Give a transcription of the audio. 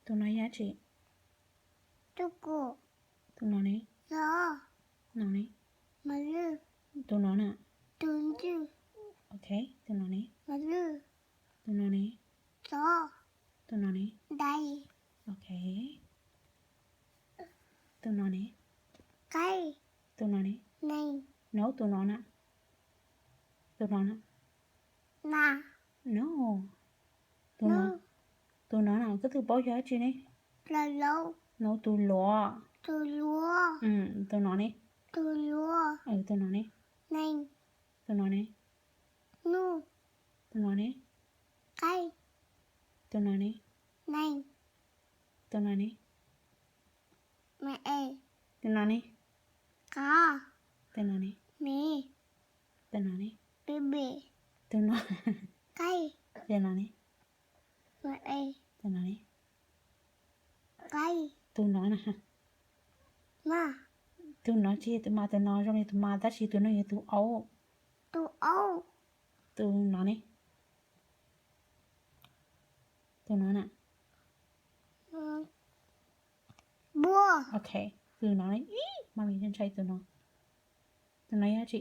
Tus no yog dab tsi? Tus no ne? No ne? Tus no na? Ok, tus no ne? Tus no ne? Tus no ne? Ok. Tus no ne? Tus no ne? No, tus no na? Tus no na? No. Tus no, tus no na, koj twb paub yog dab tsi ne? No, tus luav. Tus no ne? Tus no ne? Tus no ne? Tus no ne? Tus no ne? Tus no ne? Tus no ne? Tus no ne? Tus no ne? Tus no, tus no ne? Tus no ne? Tus no na? Tus no tsis yog tus mas, tus no zoo li tus mas tab sis tus no yog tus aub. Tus no ne? Tus no na? Ok, tus no ne? Ib, mas me ntshai tus no. Tus no yog dab tsi?